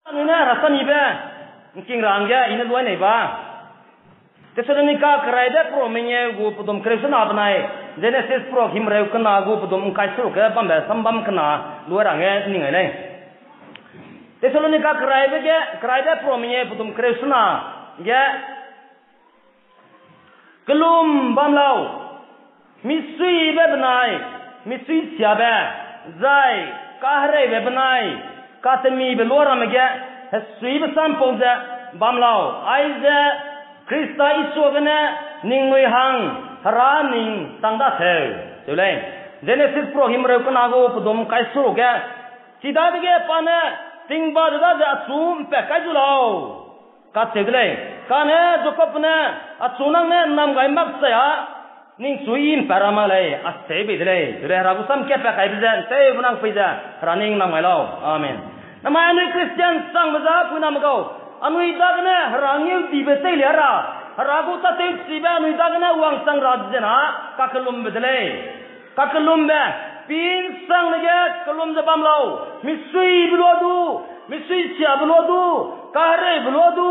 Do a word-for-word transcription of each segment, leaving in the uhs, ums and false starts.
Anui ne rasamibe ’ngking ra hangge I ne luai nei ba. Thessalonica keraibe perua mengeu gu pedum kereu sena benai, Jenesis perua himreu kena gu pedum ’ngkai seruk ge bambe sambam kena luai ra hangge ning ai lei. Thessalonica keraibe ge, keraibe perua mengeu pedum kereu sena ge, kelum bam lau, misuibe benai, misuisiabe, zai kahereibe benai, katemibe lua ramme ge, hesuibe sampau ze bam lau, aize Khrista Isua gene ningnui hang Hera ning chang daseu, seu lei. Jenesis perua himreu kena gu pedum ’ngkai seruk ge, chidadege pa ne tingba de daze achu ’mpat kai zu lau, kacheu de lei. Kane Jakobbe ne, achu nang ne ’nnam gai makchai â, ningchu I ’mpat ra mak lei, acheu bei de lei. Cheu lei, Hera gu sam kepat kaibe ze ’nteube nang pei ze Hera ning ’nnam gai lau. Amen. Namai anui Christian changbe za puiname gau, anui dagene Hera ngeudibe teilia ra, Hera gu tâtewchibe anui dagene wangchang ra di zena, kakellumbe de lei. Kakellumbe, pi'nsangne ge kellum ze bam lau, misuibe lua du, misuisiabe lua du, kahereibe lua du,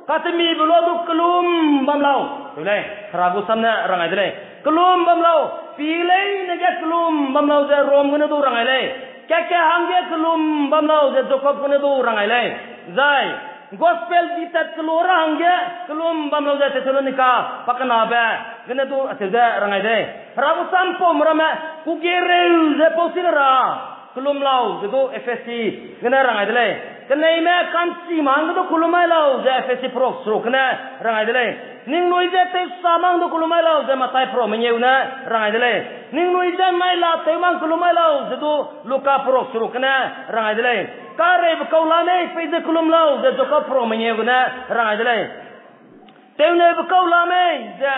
katemibe lua du kellum bam lau, seu lei, Hera gu sam ne rang ai de lei. Kellum bam lau, pi leine ge kellum bam lau ze Rom gene du rang ai lei. Keke hangge kellum bam lau ze Jakob gene du rang ai lei. Zai gospel ditat kelu ra hangge kellum bam lau ze Thessalonica pakenabe gene du acheu ze rang ai de lei. Hera gu sam paume ramme, kugereu ze pau chi le ra kellum lau ze du Ephesi gene rang ai de lei. Keneime ka'nchi ma hangge du kellum mai lau ze Ephesi peruk seruk gene rang ai de lei. Ningnui ze tewsa ma hangge du kellum mai lau ze Mathai peruk mengeu ne rang ai de lei. Ningnui ze nai la tew ma hangge kellum mai lau ze du Luka peruk seruk gene rang ai de lei. Kahereibe kau la mei pei ze kellum lau ze Jakob peruk mengeu gene rang ai de lei. Tewneube kau la mei ze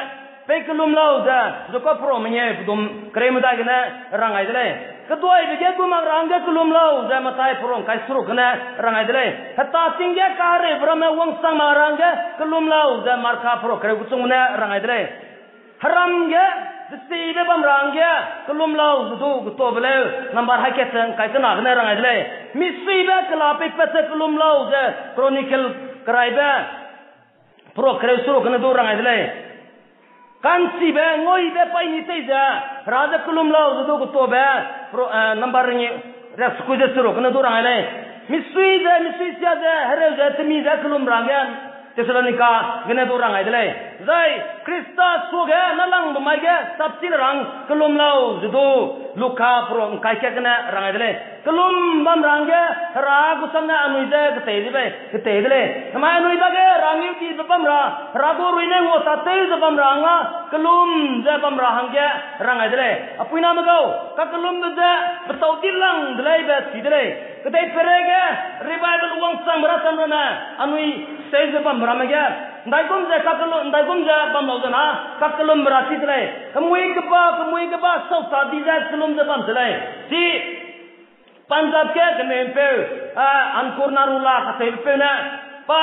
pei kellum lau ze Jakob peruk mengeu pedum kereu medai gene rang ai de lei. Keduaibe ge gu mak ra hangge kellum lau ze Mathai peruk ’ngkai seruk gene rang ai de lei. Heta ting ge kahereibe ramme wangchang mak ra hangge kellum lau ze Marka peruk kereu kechum gene rang ai de lei. Heram ge, desibe bam ra hangge kellum lau ze du Getabe leu number hai kat ze ’ngkai kena gene rang ai de lei. Misuibe kela peipat ze kellum lau ze Chronicle keraibe peruk kereu seruk gene du rang ai de lei. Ka'nchibe nguibe paîni tei ze Hera ze kellum lau ze du Getabe number ring riak sekui ze seruk gene du rang ai lei. Misui ze, misuisia ze, hereu ze, temi ze kellum ra hangge Thessalonica gene du rang ai de lei. Zai Khrista suage nâlangbe mai ge sapchi le ra hang kellum lau ze du Luka peruk ’ngkai kat gene rang ai de lei. Kellum bam ra hangge Hera gu sam ne anui ze ketei de lei, ketei de lei. Namai anui dage Hera ngeudibe bam ra, Hera gu rui ne nguasatew ze bam ra hangge kellum ze bam ra hangge rang ai de lei. A puiname gau, kakellumbe ze petâu di lang de leibe chi de lei. Kedei peireige revival wangchangbe rasam ramme, anui seu ze bambe ramme ge, ’ndaigum ze kakellum, ’ndaigum ze bam lau ze na, kakellumbe ra chi de lei. Kemui keba, kemui keba sausa di ze kellum ze bam de lei. Chi Punjab ge kenei'mpeu, a, Ankur Narula kacheubepeu ne, pa,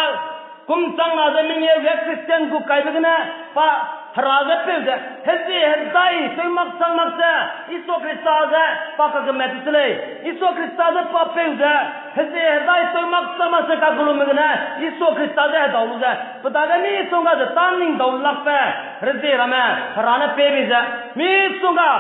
kum chang na ze mengeu ge Christian gu kaibe gene, pa, Hera ze peu ze, hezie hedai tew mak chang mak ze, Jisu Khrista ze pa kakemet se lei. Jisu Khrista ze pa peu ze, hezie hedai tew mak chang mak ze kakellumbe gene, Jisu Khrista ze hedau lu ze, pe dage misongga ze tâ ning dau lakbe, hezie ramme, Hera ne pei bei ze, misongga,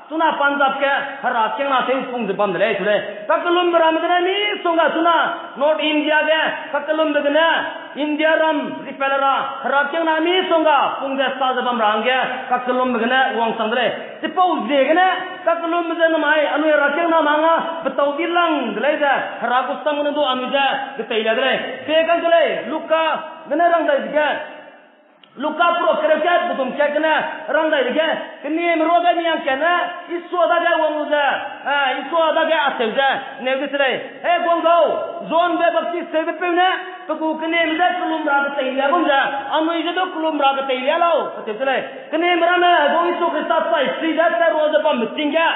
chuna Punjab ge Hera kiangna tew pung ze bam de lei, chu lei. Kakellumbe ramme gene misongga chuna North India ge, kakellumbe gene India ram ripel ra, Hera kiangna misongga pung ze sa ze bam ra hangge, kakellumbe gene wangchang de lei. Chipau ziegene, kakellumbe ze namai anui Hera kiangna mâ nga petâu di lang de lei ze, Hera gu sam gene du anui ze keteilia de lei. Pe kang ke lei, Luka gene rang dai dege, Luka peruk kereu kat pedum kat gene rang dai dege, kenieme ruage miang kane Isua dage wang lu ze, a, Isua dage acheu ze neu de se lei. Heguang gau, Johnbe baptismepeu ne pe gu kenieme je kellum ra keteilia gum ze, anui je du kellum ra keteilia lau, acheu se lei. Kenieme ramme Heguang Jisu Khrista chai chi ze tat rua ze bambe ting ge,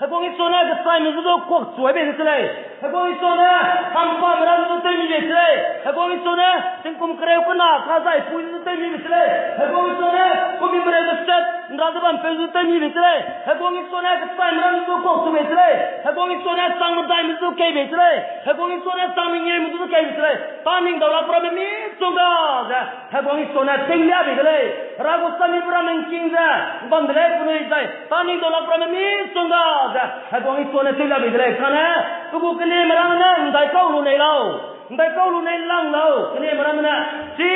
Heguang Jisu ne kechaime je du kuakchuai bei de se lei. Heguang Jisu ne hampame ramme du tew mi bei se lei. Heguang Isua ne tingkum kereu kena kazai pui zu tew mi bei se lei. Heguang Isua ne kumi mereu de set nra ze bam peu zu tew mi bei se lei. Heguang Isua ne kechai meram zu kuak su bei se lei. Heguang Isua ne chang medai me zu kei bei se lei. Heguang Isua ne chang mengeu me zu kei bei se lei. Pa ning dau lak ramme misongga ze Heguang Isua ne tewlia bei de lei. Hera gu sam mi pe ramme ngking ze bam de lei penui zai. Pa ning dau lak ramme misongga ze Heguang Isua ne tewlia bei de lei. Kane pe gu kenieme ramme ne ndaikau lu nei lau. Ndaikau lu nei lang lau, kenieme ramme ne. Chi,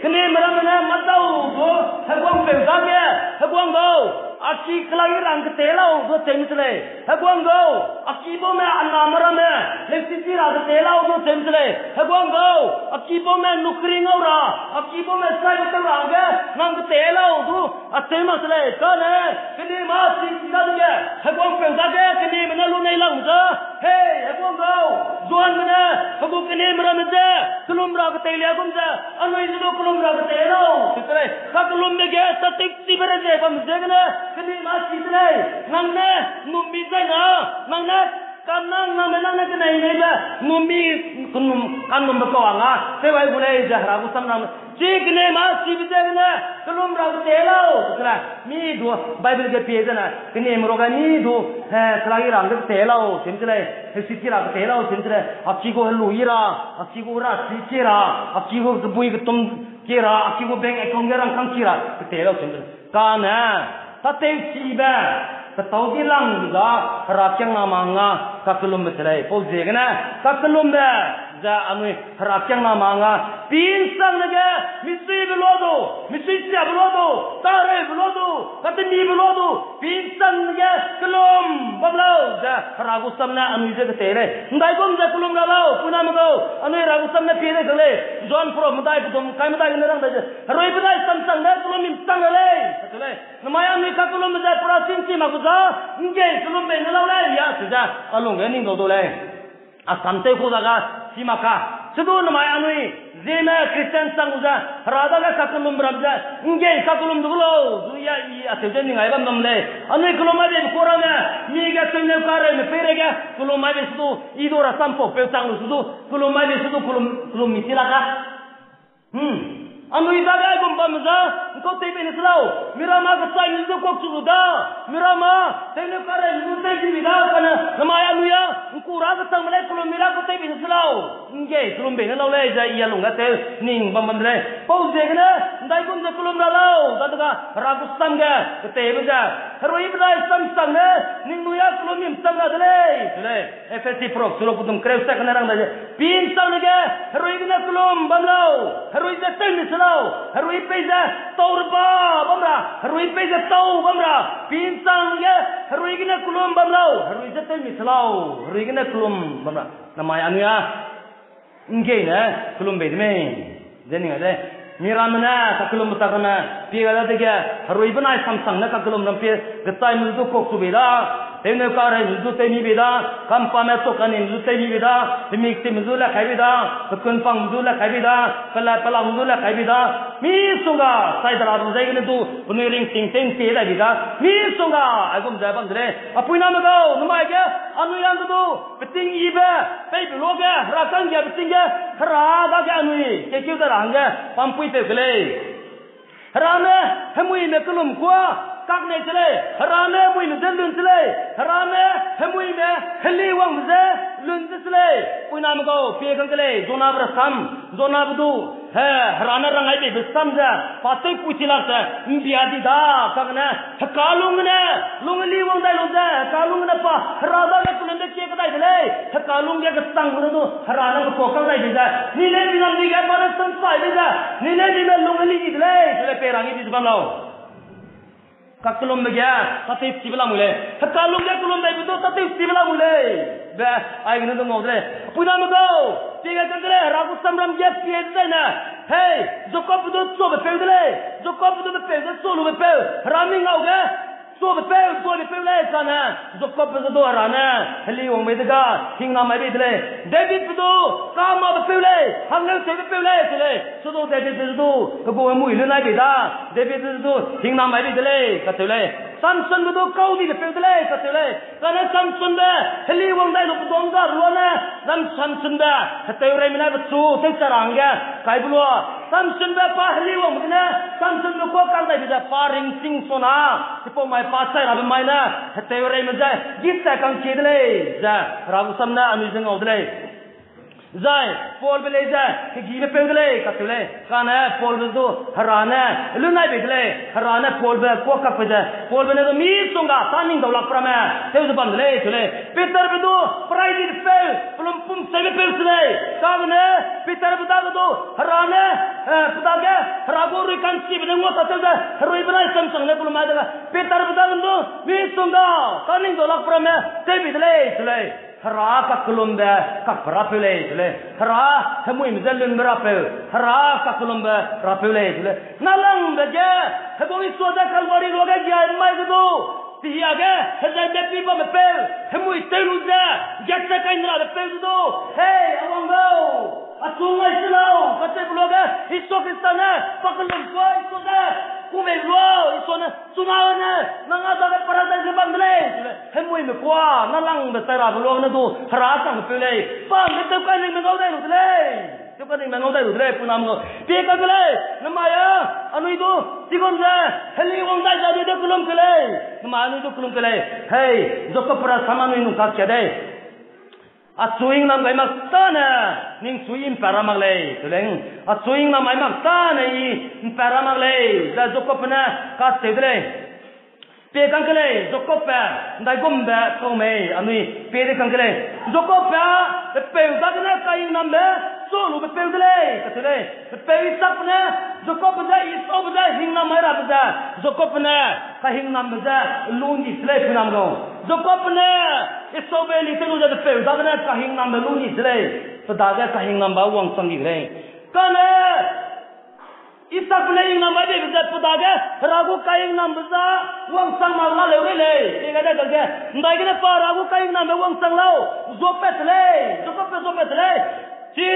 kenieme ramme ne mâdau du, Heguang peu dage, Heguang gau, a ki kelak i rang kete lau du tew mi se lei. Heguang gau, a ki baume a name ramme, leusi chi ra kete lau du tew mi se lei. Heguang gau, a ki baume nukri ngau ra, a ki baume saibe tew ra hangge nang kete lau du, a tew mak se lei. Kane, kenieme chi chi dadege, Heguang peu dage kenieme ne lu nei lang ze, Hei, Heguang gau, Johanme ne, pe gu kenieme ramme ze, kelum ra keteilia gum ze, anui ze du kelum ra ketei lau, se se lei. Kakellumbe ge, tatewchibe rei ze bam ziegene, kenieme chi se lei. Nang ne, numi zai na, nang ne, kam nang, nang me nang ne kenei neibe, numi, kenum, kanumbe kau anga, tew ai gu lei ze, Hera gu sam ramme. Chi kenieme chibe ziegene, kelum ra ketei lau, se se lei. Mi du, Bible ge pie zene, kenieme ruage mi du, he, kelak i rang ketei lau, sim se lei. Heusi chi ra ketei lau, sim se lei. A ki gu helu i ra, a ki gu ra chi ki ra, a ki gu kebui ketum ki ra, a ki gu bank account ge rangkâng ki ra ketei lau, sim se lei. Kane, tatewchibe, ketau di lang da, Hera kiangna manga, kakellumbe se lei. Pau ziegene, kakellumbe, ze anui Hera kiangna manga, pinsang dege, misuibe lua du, misuisiabe lua du, tareube lua du, katemibe lua du, pinsang dege, kelum bam lau, ze Hera gu sam ne anui ze ketei lei. Ndaigum ze kelum ra lau, puiname gau, anui Hera gu sam ne pie de kang lei. John pro medai pedum kai medai gene rang dai ze, herui benai samsang ne kelum mi nsang ra lei, kacheu lei. Namai anui kakellumbe ze perasinchi mak gu za, nggei kelum bei ne lau lei, ya, se ze, a lungge ning dau dau lei. A sam tew ku dage, chi mak ka. Sedu namai anui, Zeme Christian chang gu ze, Hera dage kakellumbe ram ze, nggei kakellum du gu lau, zu ya i acheu ze ning ai bam dam lei. Anui kellum mai beibe ku ramme, mi ge tewneu kareume peireige, kellum mai bei sedu, i du rasam pau peu chang lu sedu, kellum mai bei sedu, kellum, kellum mi chi lak ka. Hmm. Anui dage aigum bamme za, ngkau tei bei ne se lau. Miramme kechai mi zu kuak chu lu da. Miramme, tewneu kareume zu tei di bi da, kane, namai anui a, ngku ra kechangme lei kellum mi ra kau tei bei ne se lau. Nggei kellum bei ne lau lei, ze i a lungge tew, ning bam bam de lei. Pau ziegene, ndaigum ze kellum ra lau, dadege, Hera gu sam ge, keteibe ze. Herui benai samsang ne, ningnui a kellum mi nsang ra de lei, se lei. Ephesi perok seruk pedum kereu sat kene rang dai ze, pinsang dege, herui gene kellum bam lau, herui ze tew mi se lau, herui pei ze tau reba bam ra, herui pei ze tau bam ra, pinsang dege, herui gene kellum bam lau, herui ze tew mi se lau, herui gene kellum bam ra. Namai anui a, nggei ne kellum bei de mei. Ze ning ai de. Miramme ne, kakellumbe tak ramme, pie ga dadege, herui benai samsang ne kakellum ram pie, kechai mi zu du kuak chu bei da, tewneu kareume zu tew mi bei da, kampame chak kani mi zu tew mi bei da, pemik ti mi zu le kai bei da, pekunpang mi zu le kai bei da, pela pela mi zu le kai bei da, misongga, chai dera du ziegene du, penui ringting tew ntie dai bei da, misongga, aigum ze bam de lei, a puiname gau, namai ge, anui yang ge du, peting yibe, peibe luage, Hera kanggiabe ting ge, Hera dage anui, kekeu de ra hangge, pampui tew ke lei. Hera ne, hemuime kellum kua, kak nei se lei. Hera ne, hemuime ze lun se lei. Hera ne, hemuime, heliwangbe ze, lun ze se lei. Puiname gau, pie kang ke lei, Jonabe rasam, Jonabe du, he, Hera ne rang ai beibe sam ze, pa tewpui ti lak ze, mbia di da, kagene, hekalung gene, lung heliwang dai lu ze, hekalung gene pa, Hera dage kellumbe kie kedai de lei, hekalung ge kechang gene du, Hera ne kekuak kang dai di ze, ni ne ni nam di ge pa ne sam sai di ze, ni ne ni ne lung heli di de lei, se lei pei rang i di ze bam lau. Kakellumbe ge, tatewchibe lamui lei. Hekalung ge kellum daibe du, tatewchibe lamui lei. Be, aigene du ngau de lei. Puiname gau, pie ge kang de lei, Hera gu samram ge pie de zaine. Hei, Jakobbe du chuabe peu de lei. Jakobbe du pe peu ze chua lube peu. Hera mi ngau ge, chuabe peu, chuabe peu lei kane. Jakobbe ze du Hera ne, heliwang bei dege, hingnam mai bei de lei. Davidbe du, kamabe peu lei, hangleu tewbe peu lei, se lei. Sedu Davidbe ze du, pe gu hemui lu nai bei da. Davidbe ze du, hingnam mai bei de lei, kacheu lei. Samsonbe du kau dibe peu de lei, kacheu lei. Kane Samsonbe heli wang dai lu pe duang ga rua ne, Samsonbe heteureime ne pechu tewcha ra hangge kai be lua. Samsonbe pa heli wangbe gene, Samsonbe kuâ kang daibe ze pa ringching suna, chipau mai pa chai rabe mai ne, heteureime ze git ze kangkie de lei, ze Hera gu sam ne anui ze ngau de lei. Zai Paulbe lei ze kegîbe peu de lei, kacheu lei. Kane Paulbe du Hera ne lunai bei de lei. Hera ne Paulbe kuâ kakbe ze, Paulbe ne du misongga tâ ning dau lak pe ramme tew ze bam de lei, cheu lei. Peterbe du perai di de peu, pelum pum seibe peu se lei. Kagene Peterbe dage du Hera ne, eh, pe dage Hera gu rui ka'nchibe ne ngua tatew ze herui benai Samson ne pelum mai dage Peterbe dage du misongga tâ ning dau lak pe ramme tew bei de lei, cheu lei. Hera kakellumbe kakpe rapeu lei, cheu lei. Hera hemuime je lunbe rapeu, Hera kakellumbe rapeu lei, cheu lei. Nâlangbe ge, heguang Isua ze Kalvari ruage giai mai ge du, pehia ge hezai mepui bamme peu, hemui tew lu ze, gat ze kai nerabe peu ze du, hei, a wang gau, achu ngai se lau, kacheube luage, Isua Krista ne, pa kellum kuâ Isua ze, kû mei lua, Isua ne, chuna ne, nang a dage paradise ge bam de lei, cheu lei. Hemuime kuâ, nâlangbe chai rabe luage ne du, Hera changpeu lei. Pa ne tew kai ningme ngau dai lu de lei. Tew kai ningme ngau dai lu de lei, puiname gau. Pie kang ke lei, namai a, anui du, chigum ze, heli wang dai ze anui du kellum ke lei. Namai anui du kellum ke lei. Hei, Jakob pe rasam anui nung kakia dei. Achu hingnam gai mak tâne, ningchu i ’mpat ra mak lei, cheu lei. Achu hingnam gai mak tâne i ’mpat ra mak lei, ze Jakobbe ne kacheu de lei. Pie kang ke lei, Jakobbe, ’ndaigumbe kau mei, anui pie de kang ke lei. Jakobbe, pepeu dagene kahingnambe, chu lube peu de lei, kacheu lei. Pepeu Isaakbe ne, Jakobbe je, Esaube je, hingnam mai rabe ze, Jakobbe ne, kahingnambe je, lung di se lei, puiname gau. Jakobbe ne, Esaube li tew lu ze pepeu dagene kahingnambe lung di se lei. Pe dage kahingnambe wangchang di lei. Kane, Isaakbe ne hingnam mai beibe ze pe dage, Hera gu kahingnambe za, wangchang mak la leu rei lei. Pie gai dai dage, ’ndaigene pa Hera gu kahingnambe wangchang lau, zuapat te lei, Jakobbe zuapat te lei. Chi,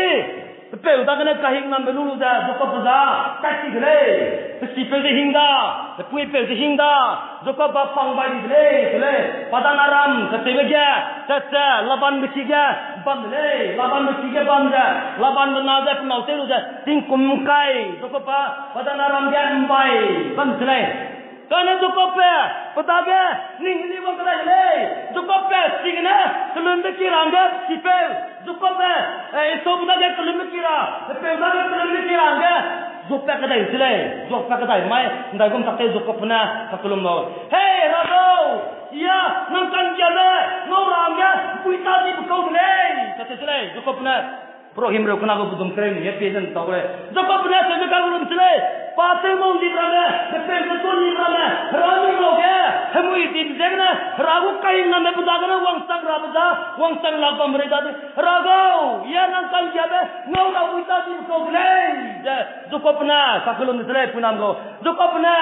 pepeu dagene kahingnambe lu lu ze, Jakobbe za, tat ti de lei. Pe sipeu ze hing da, pe puipeu ze hing da, Jakobbe pang bai di de lei, cheu lei. Paddan Aram, kacheube ge, tat ze, Labanbe ki ge, bam de lei, Labanbe ki ge bam ze, Labanbe na ze, pe nâu tew lu ze, tingkum kai, Jakobbe, Paddan Aram ge ’mbai, bam se lei. Kane Jakobbe, pe dage, ning heli wang kedai de lei. Jakobbe, chigene, kelunbe ki ra hangge, sipeu. Jakobbe, eh, Esaube dage kelunbe ki ra, pepeu dage kelunbe ki ra hangge, zuapat kedai se lei. Zuapat kedai mai, ’ndaigum tak tew Jakobbe ne, kakellum lau. Hei, Hera gau, ya, nang ka'nggiabe, ngau ra hangge, ’mpui ta dibe kau de lei, kacheu se lei. Jakobbe ne, Pro Himreu kena gu pedum kereu ni ge pie ze ’ntau lei. Jakobbe ne acheu ze kakellum se lei. Pa tew ngau di ramme, pepeu ze tuâ ni ramme, Hera ni ngau ge, hemui di ziegene, Hera gu kahingnambe pe dagene wangchang rabe za, wangchang lak bam rei dade, Hera gau, ya nang ka'nggiabe, ngau ra ’mpui ta dibe kau de lei, ze, Jakobbe ne, kakellum de se lei, puiname gau. Jakobbe ne,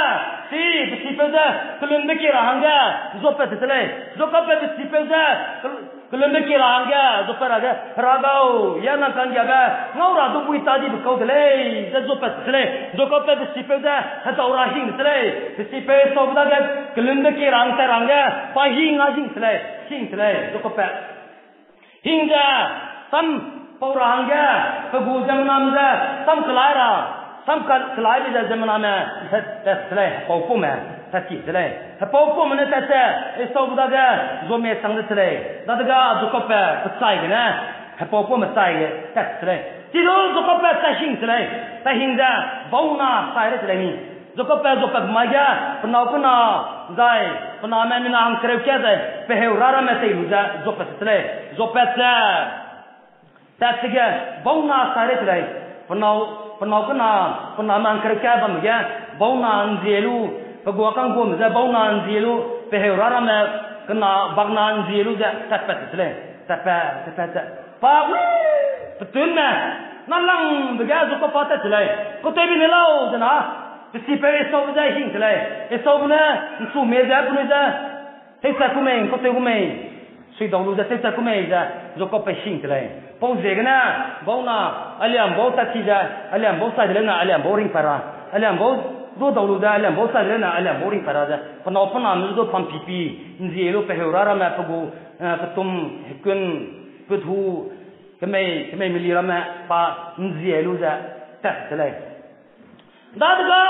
chi, pe sipeu ze, kelunbe ki ra hangge, zuapat se lei. Jakobbe pe sipeu ze, kel-, kelunbe ki ra hangge, zuapat ra ge, Hera gau, ya nang ka'nggiabe, ngau ra du ’mpui ta dibe kau de lei, ze zuapat se lei. Jakobbe pe sipeu ze, hedau ra hing se lei. Pe sipeu Esaube dage, kelunbe ki ra hang tat ra hangge, pa hing a hing se lei, hing se lei, Jakobbe. Hing ze, sam pau ra hangge, pe gu ziemmename ze, sam kelai ra, sam ka-, kelaibe ze ziemmename, he, tat se lei, hepau pume, tat ti se lei. Hepau pume ne tat ze, Esaube dage, zuame sang de se lei. Dadege Jakobbe, pe chai gene, hepau pume chai ge, tat se lei. Chi du Jakobbe, tat hing se lei. Tat hing ze, bau na chai de se lei ni. Jakobbe, zuapat mai ge, pe nâu kena, zai, pe name mina hangkereu ka zai, pe heu ra ramme tei lu ze, zuapat se lei. Zuapat ze, tat se ge, bau na chai de se lei. Pe nâu, pe nâu kena, pe name hangkereu ka bamme ge, bau na ’nzie lu, pe gua ka'ngguame ze, bau na ’nzie lu, pe heu ra ramme, kena, bak na ’nzie lu ze, tatpat se lei. Tatpat, tatpat ze, pa, petunme, nâlangbe ge Jakobbe tat se lei. Kau tewbe ne lau ze na, pe sipeu Esaube ze hing se lei. Esaube ne, ’nchu mie ze, penui ze, tewchat ku mei, kau tew ku mei, suidau lu ze tewchat ku mei ze, Jakobbe hing se lei. Pau ziegene, bau na, aliam bau tat ti ze, aliam bau chai de leine, aliam bau ringpat ra, aliam bau du dau lu ze, alam bau chai leu ne, alam bau ring pat ra ze, penâu pename du pampipi, nzie lu pe heu ra ramme pe gu, eh, petum, hekun, pethu, kemei, kemei meli ramme pa nzie lu ze, tat se lei. Dadege,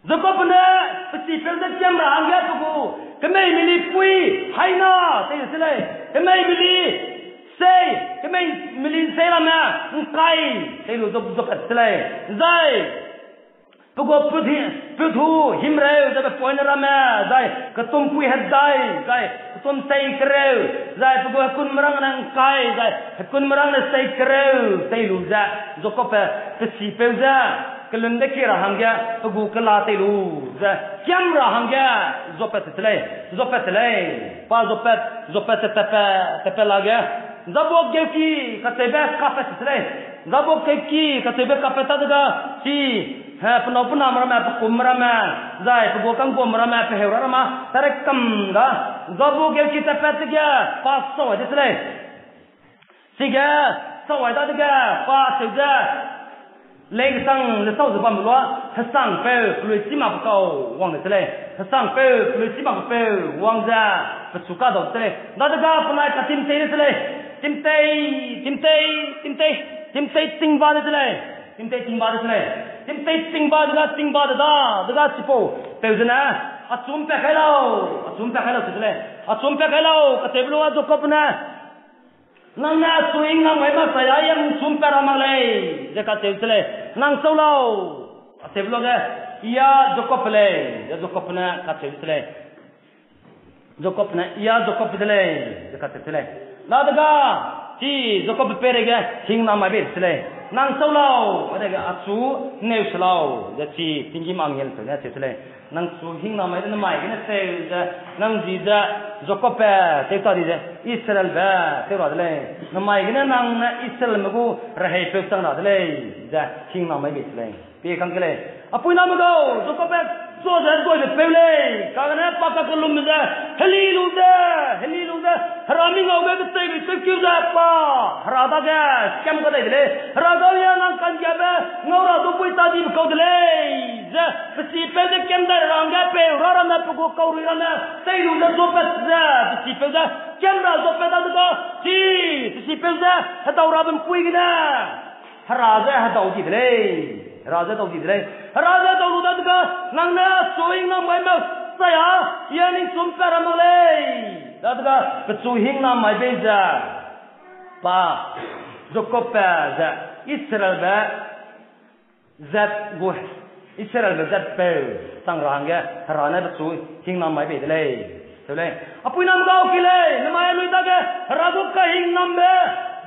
Jacob ne, pe sipeu ze kiam ra hangge pe gu, kemei meli pui, haina, tei se lei. Kemei meli, sei, kemei meli sei ramme, ngkai, tei lu ze, ze pat se lei. Zai, pe gu put hi-, put hu himreu, zai pe poine ramme, zai ketum pui hedai, zai ketum sei kereu, zai pe gu hekunmerângne ngkai, zai hekunmerângne sei kereu, tei lu ze, Jacob pe, pe sipeu ze, kelunbe kie ra hangge, pe gu kela tei lu ze, kiam ra hangge, zuapat se lei, zuapat se lei, pa zuapat, zuapat ze tatpat, tatpat lage, Jabbok geuki kacheube kapat se lei. Jabbok geuki kacheube kapat ta dega, chi, he, penâu pename ramme, pe kum ramme, zai pe gu kangguame ramme, pe heu ra ramme, tare kam ga, Jabbok geuki tatpat dege, pa sâu ai de se lei. Chige, sâu ai dadege, pa seu ze, lei kesang ze sâu ze bambe lua, hesangpeu, pelui chî makbe kau, wang de se lei. Hesangpeu, pelui chî makbe peu, wang ze, pechu kadau se lei. Dadege, penai katimtei de se lei. Timtei, timtei, timtei, timtei tingba de se lei. Timtei tingba de se lei. Timtei tingba dega, tingba de da, dega chipau, peu zene, achum pa kai lau, achum pa kai lau se lei. Achum pa kai lau, kacheube lua Jacob ne, Nang ne achu hingnam gai mak sai a, i a ningchum pat ra mak lei, ze kacheu se lei. Nang chau lau, acheube luage, i a Jacob lei, ze Jacob ne kacheu se lei. Jacob ne, i a Jacob de lei, ze kacheu se lei. Dadege, chi Jacob peireige hingnam mai bei se lei. Nang chau lau, adege achu neu se lau, ze chi tinggîm angel peu ne acheu se lei. Nang chu hingnam mai de namai gene seu ze, nang ji ze, Jakobbe tew ta di ze, Israelbe tew ra de lei. Namai gene nang ne Israelme gu reheipeu chang ra de lei, ze hingnam mai bei se lei. Pie kang ke lei. A puiname gau, Jakobbe chua ze duibe peu lei. Kagene pa kakellumbe ze, heli lu ze, heli lu ze, Hera mi ngaube kecheibe tewkeu ze pa, Hera dage kam kadai de lei. Hera gau ya nang ka'nggiabe ngau ra du pui ta dibe kau de lei. Ze, pe sipeu ze kam dai ra hangge peu ra ramme pe gu kaurui ramme tei lu ze zuapat ze, pe sipeu ze kam ra zuapat dadege, chi, pe sipeu ze hedau rabe ’mpui gene Hera ze hedau di de lei. Hera ze hedau di de lei. Hera ze hedau lu dadege, nang ne achu hingnam gai mak sai a, i a ningchum pat ra mak lei. Dadege, pechu hingnam mai bei ze, pa, Jakobbe ze, Israelbe zat gu, Israelbe zatpeu chang ra hangge Hera ne pechu hingnam mai bei de lei. Seu lei. A puiname gau ki lei, namai anui dage Hera gu kahingnambe,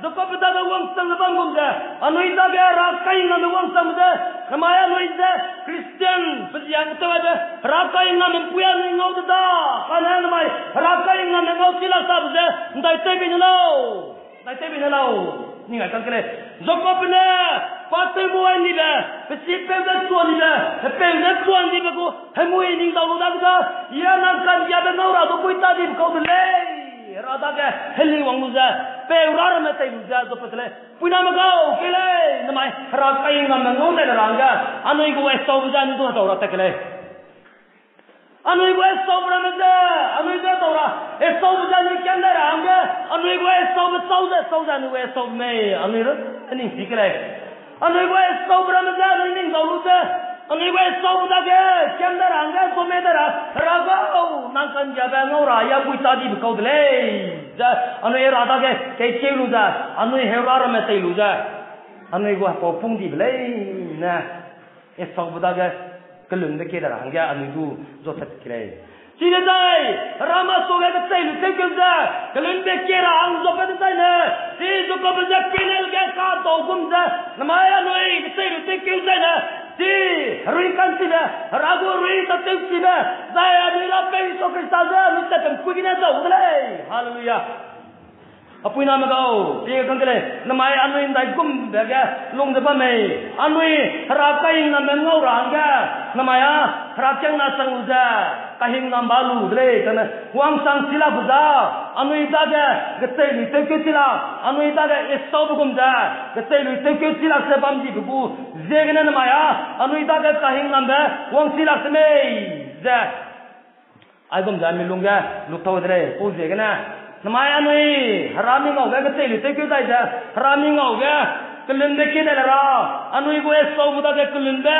Jakobbe dage wangchangbe bam gum ze, anui dage Hera kahingnambe wangchangbe ze, namai anui ze Christian pe ziang tew aibe Hera kahingnambe ’mpui anui ngau de da, kane namai Hera kahingnambe ngau chi lak tabe ze ’ndai tewbe ne lau. Dai tewbe ne lau, ning ai kang ke lei. Jakobbe ne, pa tew bu ai nibe, pe sipeu ze chua nibe, pe peu ze chua nibe gu hemui ning dau lu dadege, i a nang ka'nggiabe ngau ra du pui ta dibe kau de lei. Hera dage heli wang lu ze, peu ra ramme tei lu ze zuapat de lei. Puiname gau ki lei, namai Hera kahingnambe ngau dai ra hangge, anui gu Esaube ze anui du hedau ra tat ke lei. Anui gu Esaube ramme ze, anui ze hedau ra, Esaube ze anui kam dai ra hangge, anui gu Esaube chau ze, chau ze anui gu Esaube mei, anui ru, aning si ke lei. Anui gu Esaube ramme ze, anui ning dau lu ze, anui gu Esaube dage, kam dai ra hangge, zuame dai ra, Hera gau, nang ka'nggiabe ngau ra, i a pui ta dibe kau de lei. Ze, anui Hera dage, keikeu lu ze, anui heu ra ramme tei lu ze, anui gu hepau pung dibe lei, ne. Esaube dage kelunbe kie dai ra hangge anui du zuapat ke lei. Chidezai, Hera masuage kecheibe tewkeu ze, kelunbe kie ra hang zuapat dezaine, chi Jakobbe ze Peniel ge kadau gum ze, namai anui kecheibe tewkeu zaine, chi herui ka'nchibe, Hera gu herui tâtewchibe, zai anui Rapeu Jisu Khrista ze anui tatpempui gene dau de lei. Haleluja. A puiname gau, pie kang ke lei, namai anui ’ndaigumbe ge lung ze bam mei, anui Hera kahingnambe ngau ra hangge, namai a Hera kiangna chang lu ze, Kahingnambe lu de lei, kane, wangsang chi lak be za, anui dage, kecheiluî tewkeu chi lak, anui dage Esaube gum ze, kecheiluî tewkeu chi lak ze bam dibe gu, ziegene namai a, anui dage kahingnambe, wang chi lak se mei, ze. Aigum ze mi lungge, lutau de lei, pau ziegene. Namai anui, Hera mi ngau ge kecheiluî tewkeu dai ze, Hera mi ngau ge, kelunbe kie dai le ra, anui gu Esaube dage kelunbe,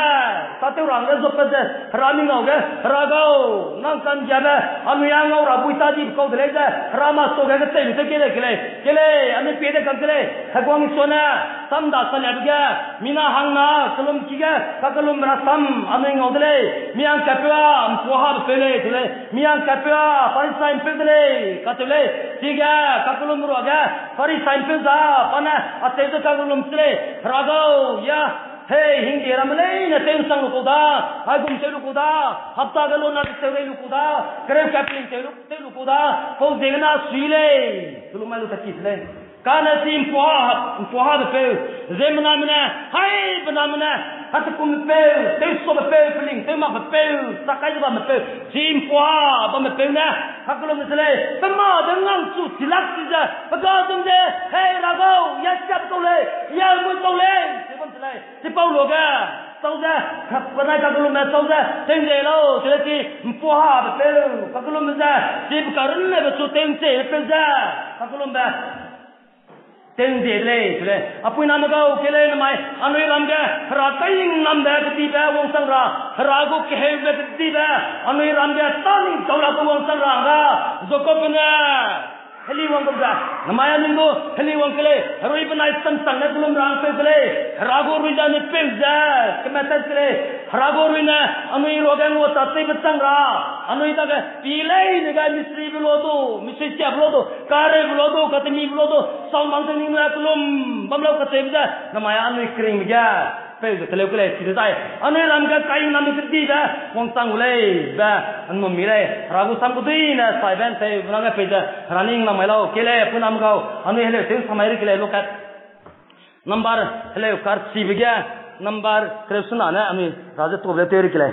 sa tew rangge zope ze, Hera mi ngau ge, Hera gau, nang ka'nggiabe, anui a ngau ra bui ta dibe kau de lei ze, Hera masuage kecheiluî tewkeu dai ke lei, ke lei, anui pie de kang ke lei, Heguang Isua ne, samda saliabe ge, mina hangna, kelum ki ge, kakellumbe rasam, anui ngau de lei, mi hangkatpeu a, ’mpuahabe peu lei, te lei, mi hangkatpeu a, Pharisai'mpeu de lei, kacheu lei, chige, kakellumbe ruage, Pharisai'mpeu za, pa ne, acheu ze kakellum se lei, Hera gau, ya, hei, hingde ramme leine tew'nsang lu kau da, aigum tew lu kau da, hapta ge lona ze tew rei lu kau da, kereu kapling tew lu, tew lu kau da, pau ziegene sui lei, kelum mai lu tat ki se lei. Kane chi ’mpuaha, ’mpuahabe peu, ziemmename ne, haibename ne, katekumbe peu, tewsuabe peu, peling tewmakbe peu, sa kai ze bamme peu, chi ’mpuaha bamme peu ne, kakellumbe se lei, pe mâ de ngangchu chi lak chi ze, pe ga dum ze, hei Hera gau, ya siap tau lei, ya mui tau lei, chibam se lei, chipau luage, chau ze, penai kakellumbe chau ze, tew'nzei lau, chi lei chi, ’mpuahabe peu, kakellumbe ze, chi pe karunne be chu tew'nzeibe peu ze, kakellumbe tew'nzei de lei, chi lei. Apuiname gau, ke lei namai, anui ram ge, Hera kahingnambe kedibe wangsang ra, Hera gu keheube kedibe, anui ram ge, tâ ning tau lakbe wangsang ra ga, Jakobbe ne, heli wang gum ze, namai anui gu, heli wang ke lei, herui benai samsang ne kellum ra peu ke lei, Hera gu herui ze anui peu ze, kemetat ke lei, Hera gu herui ne, anui ruage ngua tateibe chang ra, anui dage, pi leine ge misribe la du, misui siabe la du, kareube la du, katemibe la du, sau mang ze ningnui kellum bam lau kacheube ze, namai anui keringbe ge, peu ze teleu ke lei, chi dezai, anui ram ge kahingnambe kedibe, wangsang gu lei, be, ’nnum mi lei, Hera gu sam keduine, saibe ’nteu, benang ge pei ze, Hera ning namai lau, ke lei, apuiname gau, anui heleu tew samai ri ke lei, lokat. Number, heleu karchibe ge, number, kereu sena ne, anui, Hera ze tube tew ri ke lei.